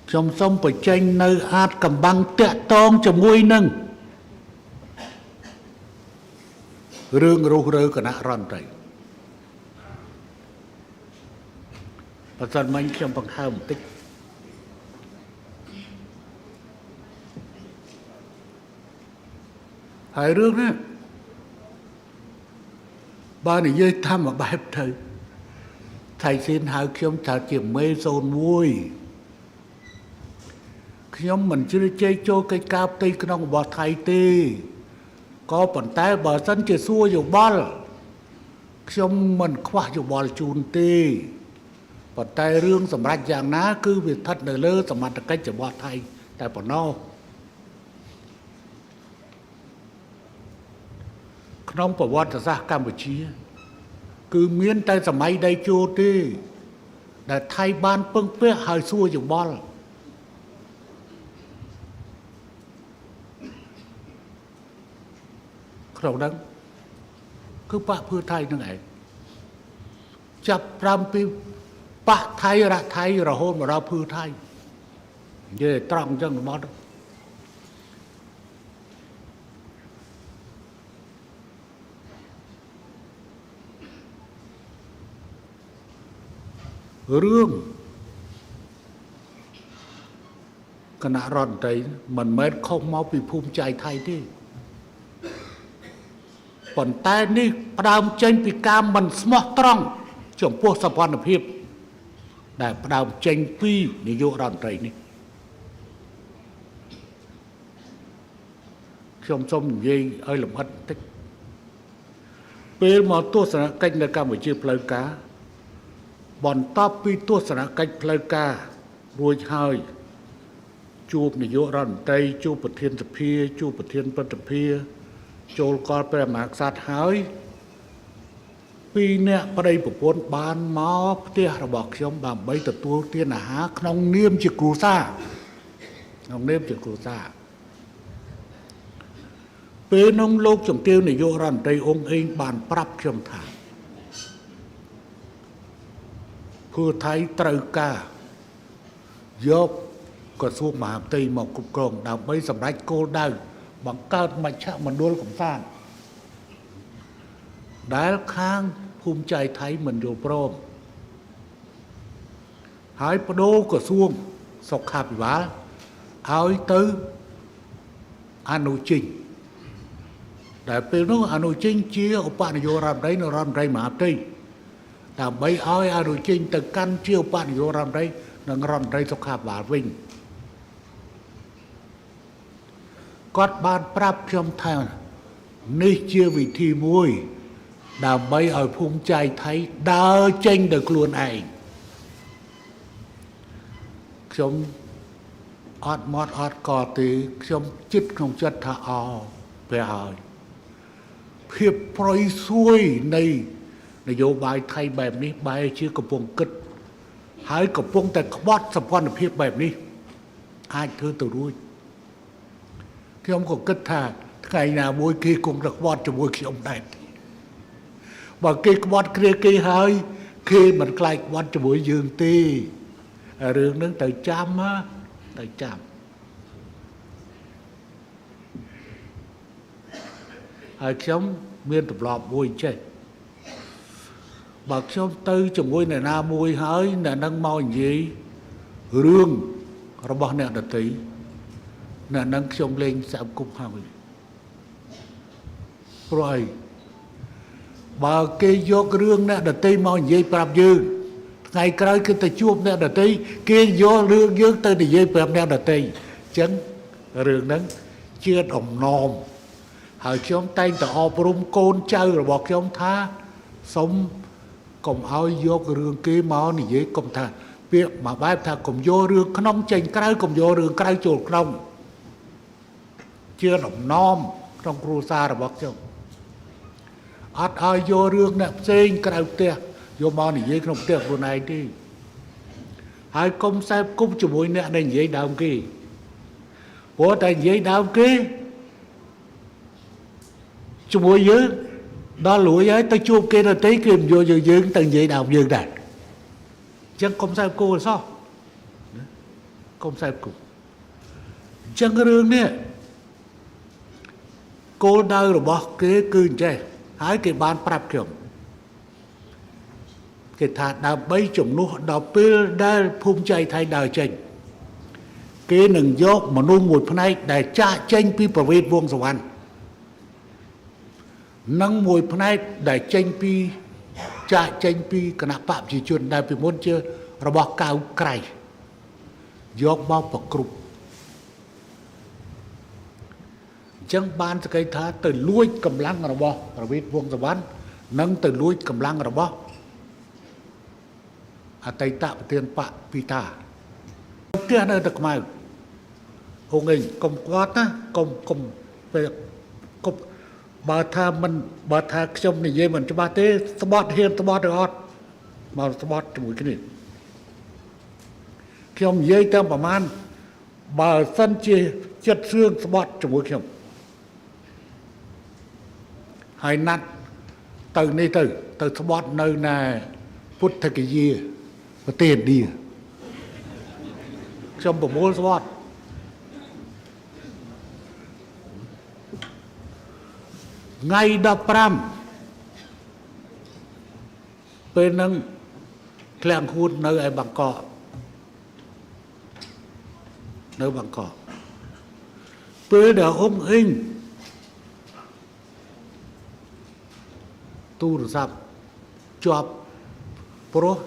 ខ្ញុំសូមបញ្ចេញនៅអាចកំបាំងតាក់តងជាមួយនឹងរឿងរុះរើគណៈរដ្ឋមន្ត្រីបើសិនមិញខ្ញុំបង្ហើបបន្តិចហើយរឿងនេះបើនិយាយធម្មបែបទៅថៃស៊ីនហៅខ្ញុំថាជាមេ01ខ្ញុំមិនជ្រៀតជ្រែកចូលកិច្ចការផ្ទៃក្នុងរបស់ថៃទេក៏ប៉ុន្តែបើសិនជាសួរយោបល់ខ្ញុំមិនខ្វះយោបល់ជូនទេប៉ុន្តែរឿងសម្រាប់យ៉ាងណាគឺវាស្ថិតនៅលើសមត្ថកិច្ចរបស់ថៃតែប៉ុណ្ណោះក្នុងប្រវត្តិសាស្ត្រកម្ពុជាគឺមានតែសម័យដៃជោទេដែលថៃបានពឹងពាក់ហើយសួរយោបល់ក្នុងហ្នឹងគឺបកភឿថៃនឹងឯងចាប់ផ្ដើមពីបកថៃរៈថៃរហូតមកដល់ភឿថៃនិយាយត្រង់អញ្ចឹងមករឿងគណៈរដ្ឋមន្ត្រីមិនមែនខុសមកពីភូមិចៃថៃទេប៉ុន្តែនេះផ្ដើមចេញពីការមិនស្មោះត្រង់ចំពោះសម្ព័ន្ធភាពដែលផ្ដើមចេញពីនាយករដ្ឋមន្ត្រីនេះខ្ញុំសូមនិយាយឲ្យលម្អិតបន្តិចពេលមកទស្សនកិច្ចនៅកម្ពុជាផ្លូវការបន្ទាប់ពីទស្សនកិច្ចផ្លូវការរួចហើយជួបនាយករដ្ឋមន្ត្រីជួបប្រធានសភាជួបប្រធានព្រឹទ្ធសភាចូលកលព្រះមហាក្សត្រហើយពីរនាក់ប្តីប្រពន្ធបានមកផ្ទះរបស់ខ្ញុំដើម្បីទទួលទានអាហារក្នុងនាមជាគ្រួសារក្នុងនាមជាគ្រួសារពេលនោះលោកជំទាវនាយករដ្ឋមន្ត្រីអង្គអេងបានប្រាប់ខ្ញុំថាភឿថៃត្រូវការយកក្រសួងមហាផ្ទៃមកគ្រប់គ្រងដើម្បីសម្រេចគោលដៅបង្កើតមជ្ឈមណ្ឌលកម្សាន្តដែលខាងភូមិចៃថៃមិនយល់ព្រមហើយបដូរក្រសួងសុខាភិបាលឲ្យទៅអនុជិញដែលពេលនោះអនុជិញជាឧបនាយករដ្ឋមន្ត្រីនិងរដ្ឋមន្ត្រីមហាផ្ទៃដើម្បីឲ្យអនុជិញទៅកាន់ជាឧបនាយករដ្ឋមន្ត្រីនិងរដ្ឋមន្ត្រីសុខាភិបាលវិញគាត់បានប្រាប់ខ្ញុំថានេះជាវិធីមួយដើម្បីឲ្យភូមិចៃថៃដើរចេញដោយខ្លួនឯងខ្ញុំអត់មាត់អត់កទេខ្ញុំចិត្តក្នុងចិត្តថាអព្រះហើយភាពប្រយសួយនៃនយោបាយថៃបែបនេះបែរជាកំពុងគិតហើយកំពុងតែក្បត់សម្ព័ន្ធភាពបែបនេះអាចធ្វើទៅរួចខ្ញុំក៏គិតថាថ្ងៃណាមួយគេគង់តែក្បត់ជាមួយខ្ញុំដែរបើគេក្បត់គ្នាគេហើយគេមិនខ្លាចក្បត់ជាមួយយើងទេរឿងហ្នឹងត្រូវចាំណាត្រូវចាំហើយខ្ញុំមានទម្លាប់មួយចេះបើខ្ញុំទៅជាមួយអ្នកណាមួយហើយអ្នកនឹងមកនិយាយរឿងរបស់អ្នកដទៃអ្នកនឹងខ្ញុំលេងសាប់គប់ហើយព្រោះអីបើគេយករឿងអ្នកដទៃមកនិយាយប្រាប់យើងថ្ងៃក្រោយគឺទៅជួបអ្នកដទៃគេយករឿងយើងទៅនិយាយប្រាប់អ្នកដទៃអញ្ចឹងរឿងហ្នឹងជាដំណំហើយខ្ញុំតែងតែអប់រំកូនចៅរបស់ខ្ញុំថាសូមកុំឲ្យយករឿងគេមកនិយាយកុំថាពាក្យមួយបែបថាកុំយករឿងក្នុងចេញក្រៅកុំយករឿងក្រៅចូលក្នុងជាដំណំក្នុងគ្រួសាររបស់ខ្ញុំអត់ឲ្យយករឿងអ្នកផ្សេងក្រៅផ្ទះយកមកនិយាយក្នុងផ្ទះខ្លួនឯងទេហើយកុំសែបគប់ជាមួយអ្នកដែលនិយាយដើមគេព្រោះតែនិយាយដើមគេជាមួយយើងដល់លួយហើយទៅជួបគេដទៃគេមិនយកយើងទៅនិយាយដើមយើងដែរអញ្ចឹងកុំសែបគោអសោះ កុំខ្សែគប់អញ្ចឹងរឿងនេះគោលដៅរបស់គេគឺអញ្ចេះហើយគេបានប្រាប់ខ្ញុំគេថាដើម្បីជំនួសដល់ពេលដែលភូមិចៃថៃដើរចេញគេនឹងយកមនុស្សមួយផ្នែកដែលចាក់ចេញពីប្រវេតវងសវណ្ណនិងមួយផ្នែកដែលចេញពីចាក់ចេញពីគណៈបកប្រជាជនដែលពីមុនជារបស់កៅក្រៃយកមកប្រគ្រប់អញ្ចឹងបានសក្តិថាទៅលួចកម្លាំងរបស់ប្រវេតវងសវណ្ណនិងទៅលួចកម្លាំងរបស់អតីតប្រធានបកពីតាផ្ទះនៅតែខ្មៅហងឯងកុំគាត់ណាកុំកុំពេលកុំបើថាមិនបើថាខ្ញុំនិយាយមិនច្បាស់ទេស្បត់ហ៊ានស្បត់ឬអត់មកស្បត់ជាមួយគ្នាខ្ញុំនិយាយតាមប្រមាណបើសិនជាចិត្តសឿងស្បត់ជាមួយខ្ញុំហើយណាត់ទៅនេះទៅទៅស្បត់នៅណែពុទ្ធគយាប្រទេសឥណ្ឌាខ្ញុំប្រមូលស្បត់ថ្ងៃ15ពេលហ្នឹងក្លាំងហួតនៅឯបាងកកនៅបាងកកពេលដែលអ៊ុំអ៊ីងទូរស័ព្ទជាប់ព្រោះ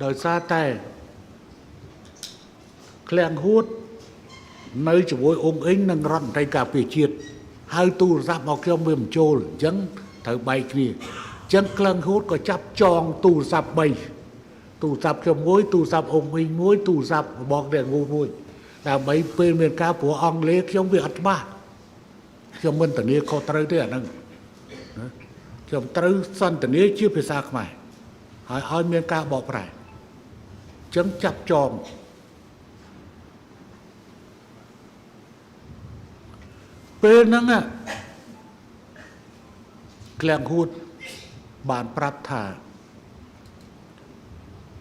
ដោយសារតែក្លាំងហួតនៅជាមួយអ៊ុំអ៊ីងនិងរដ្ឋមន្ត្រីការពារជាតិហៅទូរស័ព្ទមកខ្ញុំវាមិនចូលអញ្ចឹងត្រូវបែកគ្នាអញ្ចឹងក្លឹងហួតក៏ចាប់ចងទូរស័ព្ទ3ទូរស័ព្ទខ្ញុំមួយទូរស័ព្ទអ៊ុំអ៊ីងមួយទូរស័ព្ទរបស់អ្នកងូមួយដើម្បីពេលមានការព្រោះអង់គ្លេសខ្ញុំវាអត់ច្បាស់ខ្ញុំមិនធានាខុសត្រូវទេអាហ្នឹងណាខ្ញុំត្រូវសន្ទនាជាភាសាខ្មែរហើយឲ្យមានការបកប្រែអញ្ចឹងចាប់ចងពេលហ្នឹងក្លាំងហួតបានប្រាប់ថា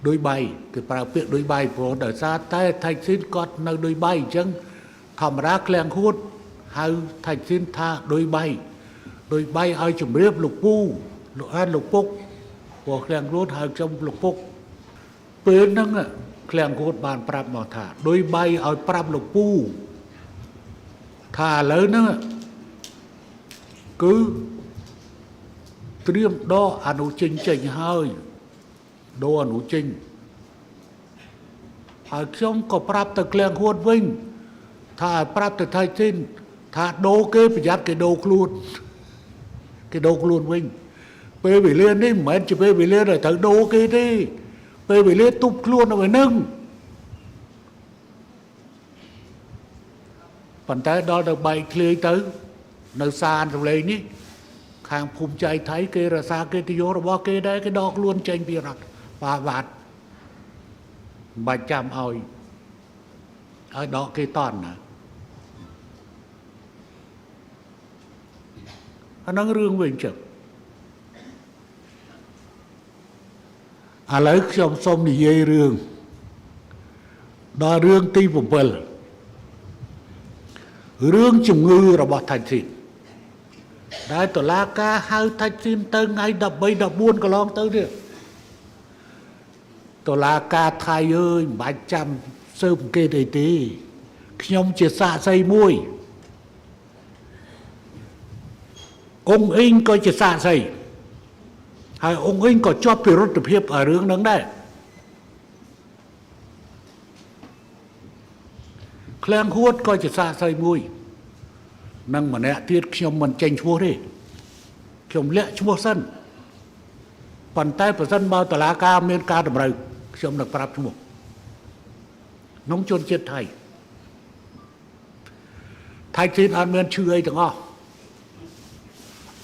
ដោយបៃគេប្រើពាក្យដោយបៃព្រោះដោយសារតែថៃស៊ីនគាត់នៅដោយបៃអញ្ចឹងធម្មតាក្លាំងហួតហៅថៃស៊ីនថាដោយបៃដោយបៃឲ្យជម្រាបលោកពូលោកអានលោកពុកព្រោះក្លាំងហួតហៅខ្ញុំលោកពុកពេលហ្នឹងក្លាំងហួតបានប្រាប់មកថាដោយបៃឲ្យប្រាប់លោកពូថាឥឡូវហ្នឹងគឺត្រៀមដកអនុចេញចេញហើយដកអនុចេញហើយខ្ញុំក៏ប្រាប់ទៅក្លៀងហួតវិញថាឲ្យប្រាប់ទៅថៃស៊ីនថាដូរគេប្រយ័ត្នគេដូរខ្លួនគេដូរខ្លួនវិញពេលវេលានេះមិនមែនជាពេលវេលាដែលត្រូវដូរគេទេពេលវេលាទប់ខ្លួននៅឯនឹងប៉ុន្តែដល់ទៅបែកធ្លាយទៅនៅសានសម្លេងនេះខាងភូមិចៃថៃគេរក្សាកិត្តិយសរបស់គេដែរគេដកខ្លួនចេញពីរដ្ឋបាវត្តមិនបាច់ចាំឲ្យដកគេតន់ណាអាហ្នឹងរឿងវិញចឹងឥឡូវខ្ញុំសូមនិយាយរឿងដល់រឿងទី7រឿងជំងឺរបស់ថៃស៊ីនដែលតុលាការហៅថៃស៊ីនទៅថ្ងៃ13 14កន្លងទៅនេះតុលាការថៃអើយមិនបាច់ចាំស៊ើបអង្កេតអីទេខ្ញុំជាសាក្សីមួយអ៊ុងអ៊ីងក៏ជាសាក្សីហើយអ៊ុងអ៊ីងក៏ជាប់ពិរុទ្ធភាពរឿងហ្នឹងដែរក្លៀងហួតក៏ជាសាក្សីមួយនិងម្នាក់ទៀតខ្ញុំមិនចេញឈ្មោះទេខ្ញុំលាក់ឈ្មោះសិនប៉ុន្តែប្រសិនបើតុលាការមានការតម្រូវខ្ញុំនឹងប្រាប់ឈ្មោះក្នុងជនជាតិថៃថៃจีនអត់មានឈឺអីទាំងអស់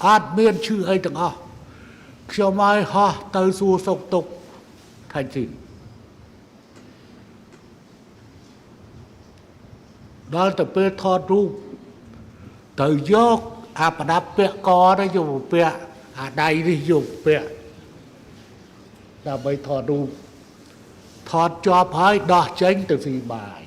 អត់មានឈឺអីទាំងអស់ខ្ញុំឲ្យហោះទៅសួរសុខទុក្ខថៃจีនដល់ទៅពេលថតរូបទៅយកអាប្រដាប់ពាក់កទៅយកពាក់អាដៃនេះយកពាក់ដើម្បីថតរូបថតជាប់ហើយដោះចេញទៅស៊ីបាយ